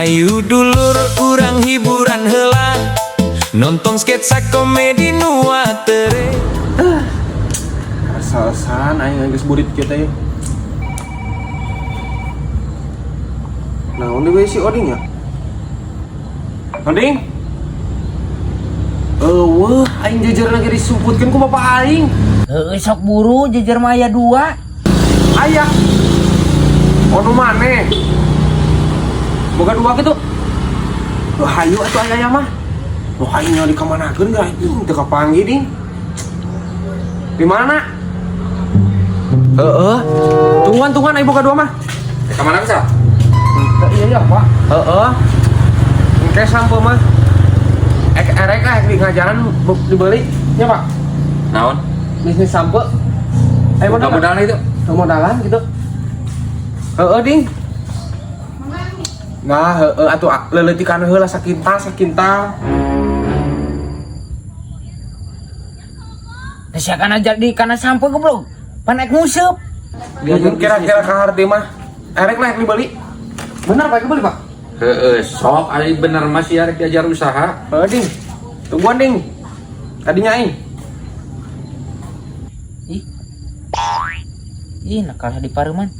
Ayo dulur urang hiburan heula, nonton sketsa komedi nu atere. Asal-asan aing geus burit kieu teh. Naon deui si Oding ya? Oding? Eueuh, aing jejer lagi disumputkeun ku bapak aing. Heueuh, sok buru, jejer mah aya dua. Aya. Oh, nu maneh? Boga dua gitu. Duh, hayu atuh aya aya mah. Duh, aing nya dikamanakeun geura aing teu kapanggih ding. Di mana? Heeh. Tungguan tungguan aing boga dua mah. Ka mana bisa? Iya ya, Pak. Heeh. Engke sampo mah. Ek erek lah di ngajaran dibeli nya, Pak. Naon? Bisnis sampo. Ayo Buka modal. modalnya itu. Modalan gitu. Heeh, ding. Nah, heeh atuh leuleutikan heula sakintal sakintal. Teh sia kana jadi kana sampo goblok. Pan ek nguseup. Diajar kira-kira ka harti mah. Erek lah dibeli. Bener Pak, dibeli, Pak. Heeh, sok ari bener mah sih arek diajar usaha. Heeh, ding. Tungguan, ding. Tadinya aing. Ih. Ih, nakal di pareman.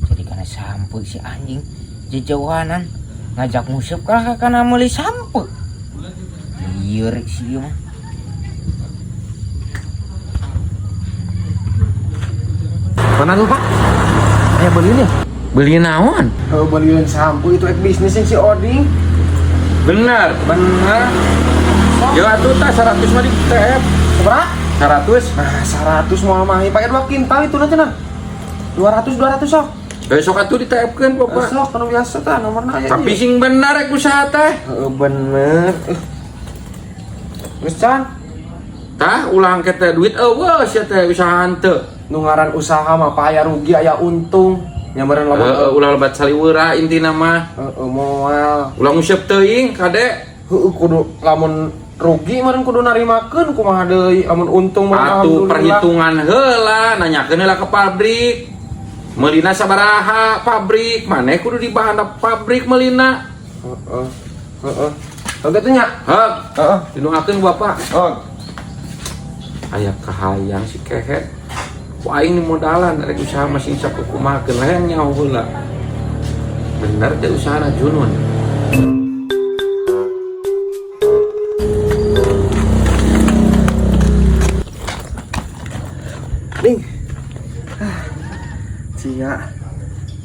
Jadi kana sampo si anjing jejauhanan ngajak nguseup kalah kana meuli sampo. Lieur si ieu mah. Mana tuh, Pak? Aya beliin ya? Beli naon? Heeh, beliin sampo itu ek bisnis yang si Oding. Bener. Bener. Ya atuh tah 100 mah di TF. Seberapa? 100. Nah, 100 mau mahi pakai 2 kintal itu nanti nah. 200 200 sok. Besok atuh di TF-keun Bapak. Sok kan biasa tah nomorna aya. Tapi sing bener rek usaha teh. Heeh, bener. Geus can. Tah ulah engke teh duit eueuh sia teh usaha henteu. Nu ngaran usaha mah Pak aya rugi aya untung. Nya meureun lamun Heeh, ulah lebat saliweura intina mah. heeh moal. Ulah nguseup teuing kade. Heeh kudu lamun rugi meureun kudu narimakeun kumaha deui lamun untung meureun Atuh alhamdulillah. perhitungan heula nanyakeun heula ke pabrik. Meulina sabaraha pabrik, maneh kudu dibahandap pabrik meulina. Heeh. Heeh. Oke tuh nya. Heug, Heeh. didoakeun Bapak. Oh. Aya kahayang si kehet. Ku aing ni modalan rek usaha masing sakukumahakeun hayang nyaho heula. Bener teh usahana junun. Ding. Ah. Cia.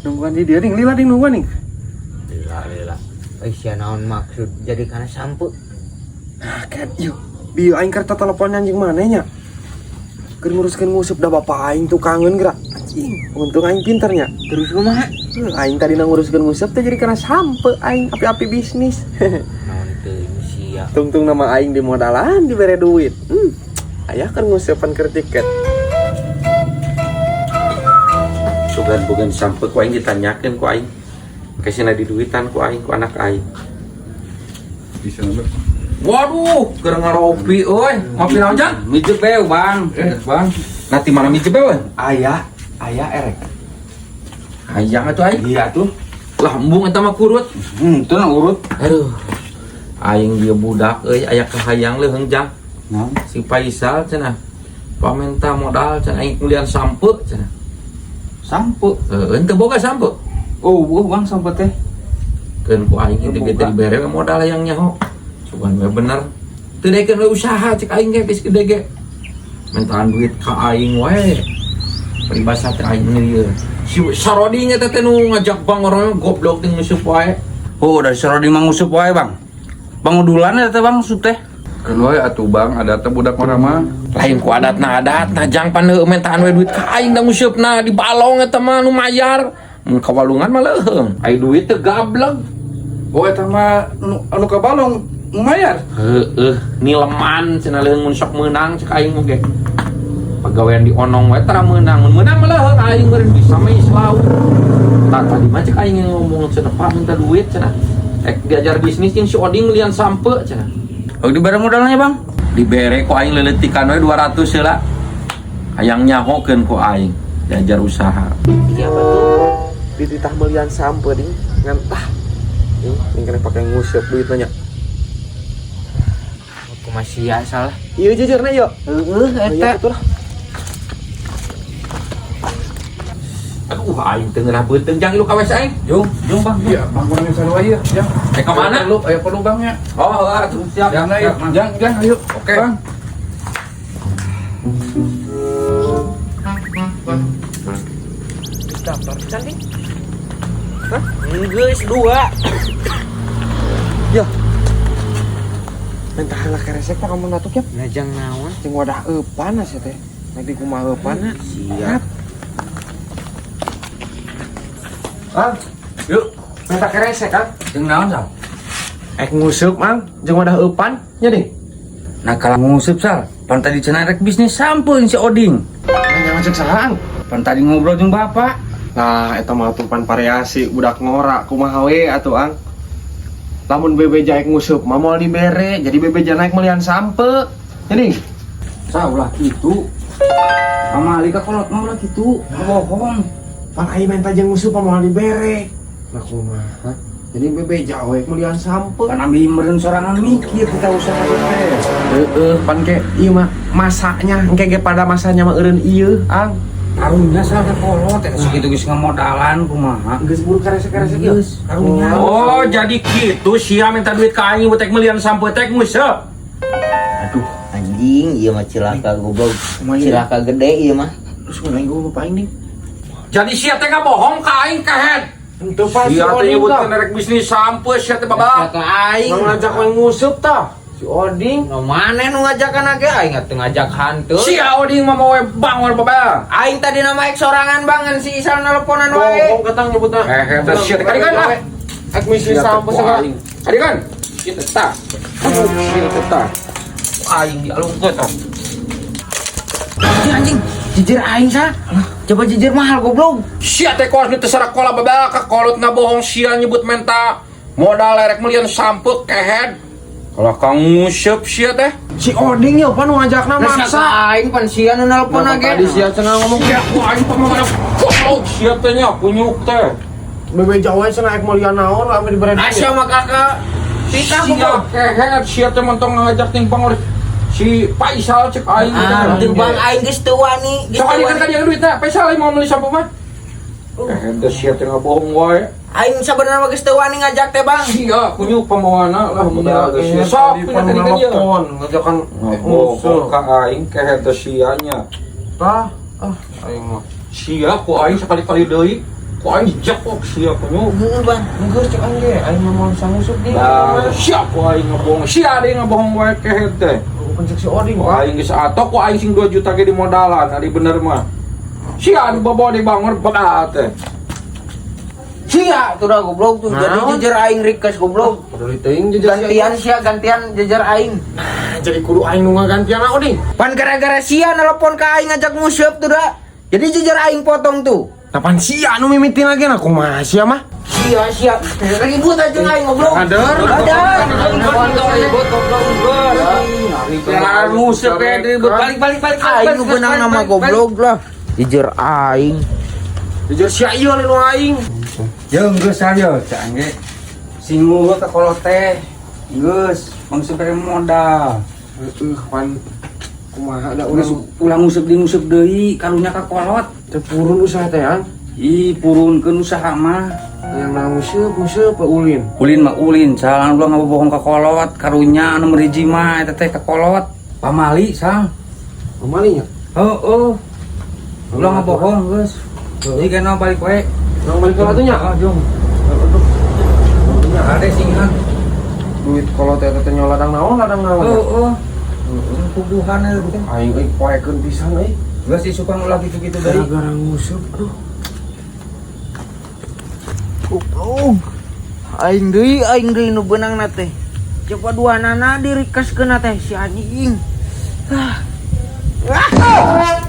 Nungguan di dia ding, lila ding nungguan ding. Lila lila. Eh sia naon maksud jadi kana sampo? Nah, kan yuk. Bieu aing keur telepon anjing maneh nya. Keur nguruskeun ngusup da bapak aing tukangeun geura. Anjing, untung aing pinternya. Terus kumaha? Aing tadi nguruskeun nguseup teh jadi kana sampe aing api-api bisnis. Naon teuing sia. Tungtung nama aing di modalan dibere duit. Ayah keur nguseupan keur tiket. Sugan bukan sampe ku aing ditanyakeun ku aing. Kasihna di duitan ku aing ku anak aing. Bisa nambah. Waduh, keur ngaropi euy. Ngopi naon jang? Mie jebeu, Bang. Bang. Nanti mana mie jebeu euy? Ayah, ayah erek. Hayang atuh aing. Iya tuh. Lah embung eta mah kurut. Itu nang urut. Aduh. Aing dia budak euy aya kahayang leuheung jang. Naon? Si Faisal cenah. Pamenta modal cenah aing kulian sampe cenah. Sampo. Heueuh teu boga sampe. Oh, wah, Bang sampo teh. Keun ku aing kitu ge teh dibere we modal hayang nyaho. Sugan we bener. Teu dekeun we usaha cek aing ge geus gede ge. Mentaan duit ka aing wae. Peribahasa teh aing ieu. Si Sarodi eta teh nu ngajak bang orang goblok teh ngusup wae. Oh, dari Sarodi mah ngusup wae, Bang. Pangudulan eta teh, Bang, ngusup teh. Keun wae atuh Bang, ada teh budak mah mah. Lain ku adatna adatna jang pan heueuh mentaan we duit ka aing da nguseupna di balong eta mah nu mayar. Mun ka walungan mah leuheung. Ai duit teh gableg. Oh eta mah anu ka balong nu mayar. Heueuh, nileman cenah leuheung mun sok meunang cek aing oge. Pagawean di onong wae tara meunang, mun meunang mah leuheung aing meureun bisa mah islau. Tah tadi mah cek aing ngomong cenah Pak minta duit cenah. Ek diajar bisnis jeung si Oding melian sampe cenah. Oh, dibere modalnya, Bang? Dibere ku aing leuletikan we 200 heula. Hayang nyahokeun ku aing diajar usaha. Iya betul. Dititah melian sampe ding. Ngan tah. Ini kena pakai nguseup duitnya nya. Aku masih ya salah. Iya jejerna yuk. Heeh, Iya eta. betul lah. Aduh, aing teu ngeunah beuteung jang ilu ka WC aing. Jung, jung Bang. Iya, Bang kurang sarua ieu, Jang. Eh ka mana? Perlu, aya perlu Bang nya. Oh, heeh atuh siap. Jang ayo, Jang, Jang ayo. Oke. Bang. Daftar pisan ding. Geus dua. Ya. Minta heula keresek tah kamu natuk ya. Ngajang naon? Jeung wadah eupan asa teh. Naik di kumaha eupan. Siap. Ang, Yuk, minta keresek Kang. jeung naon Sal? Ek nguseup Mang, jeung wadah eupan nya ding. Nah kalau nguseup Sal, pan tadi cenah rek bisnis sampeun si Oding. Nanya ngajak saha Ang? Pan tadi ngobrol jeung bapak. Nah, eta mah atuh pan variasi budak ngora kumaha we atuh Ang. Lamun bebeja ek nguseup mah moal dibere, jadi bebeja naik melian sampe. Nya ding. Sal ulah kitu. Pamali ka kolot mah ulah kitu, bohong. Pan aing minta jeung nguseup mah moal dibere. Nah kumaha? Jadi bebeja we melian sampe. Pan ambil meureun sorangan mikir kita usaha teh. Heeh, pan ke ieu mah masanya engke ge pada masanya mah eureun ieu, Ang. Karunya Sal ka kolot eta sakitu geus ngamodalan kumaha. Geus buru karesek-karesek ieu. Geus, karunya. Oh, jadi kitu sia minta duit ka aing buat melian sampo teh nguseup. Aduh, anjing, ieu mah cilaka goblok. Cilaka gede ieu mah. Terus mun aing gua aing ding. Jadi sia teh ngabohong ka aing kehed. Henteu pas Sia teh nyebutkeun rek bisnis sampo sia teh babak. Cilaka aing. Ngajak we nguseup tah. Si Oding. Nu maneh nu ngajakan age aing teu ngajak hantu. Sia Oding mah moe bangor babak. Aing tadi nama ek sorangan banget si Isal nelponan wae. Bohong ketang nyebutna. Eh, eta sia teh kadikan lah. Ek misi sampo segala. Kadikan. Sia teh tah. Aduh, sia teh tah. Aing dialungkeun tah. Anjing, anjing, jujur aing sa. Coba jujur mahal goblok. Sia teh kos nu teu sarakola babak ka kolot ngabohong sia nyebut menta modal rek melian sampo kehed. Kalau kang nguseup sia teh. Si Oding ya pan nu ngajakna maksa. Aing pan sia nu nelpon Nah, age. tadi sia cenah ngomong Sia ku aing pamana goblok sia teh nya kunyuk teh. bebeja we cenah ek melian naon ame dibere duit. Asya mah kakak. Titah Sia goblok. kehed sia teh mentong ngajak ting pangor si Faisal cek aing Ah, teh. teu bang aing geus teu wani, geus Sok teu kan wani. tadi yang duitna Faisal aing mau meuli sampo mah. Kehed teh sia teh ngabohong wae. Aing sabenerna mah geus teu wani ngajak teh bang. Sia kunyuk pamawana lah modal geus sia. Sok Tadi punya pan tadi kan ieu. nelpon ngajakan Ngabohong ka aing kehed teh sia nya. Tah, ah aing mah. Sia ku aing sekali-kali deui. Ku aing dijepok sia kunyuk. Heeh bang. Geus cek aing ge, aing mah moal bisa nguseup deui. Lah, sia ku aing ngabohong. Sia deui ngabohong wae kehed teh. Bukan cek si Oding, Ku Pak. aing geus atok ku aing sing 2 juta ge di modalan, ari bener mah. Sia anu bawa di bangor badak teh. Sia tuh dah goblok tuh. Jadi Naon? jejer aing rikes goblok. Padahal teuing jejer sia. Gantian sia gantian jejer aing. Nah, jadi kudu aing nu ngagantian Oding. Pan gara-gara sia nelpon ka aing ngajak nguseup tuh dah. Jadi jejer aing potong tuh. Kapan sia nu mimitin lagi nah kumaha sia mah? Sia sia ribut aja aing goblok. Kader. Kader. Ribut goblok geus. Jangan nguseup kayak ribut balik balik balik. Aing nu beunang nama goblok lah. Jejer aing. Jejer sia ieu nu aing. Jeung geus ayo cak angge. Sing nguwe ka kolot teh. Geus, mangsa bere modal. Heeh, pan kumaha da Geus urang ulah nguseup di nguseup deui karunya ka kolot. teh purun usaha teh an. Ih, purunkeun usaha mah. Yang na nguseup nguseup we ulin. Ulin mah ulin, salah ulah ngabohong ka kolot, karunya anu meriji mah eta teh ka kolot. Pamali sang. Pamali nya. Heeh. Ulah ngabohong geus. Jadi kena balik we. Nang balik ke atunya. Ah, jung. Aduh. Ade singhan. Duit kalau teh teh nyo ladang naon ladang naon. Heeh. Puguhan eta teh. Aing euy poekeun pisan euy. Geus isukan ulah kitu-kitu deui. Gara-gara nguseup aduh. Goblok. Aing deui nu beunangna teh. Coba dua nana dirikeskeun teh si anjing. Ah. Ah.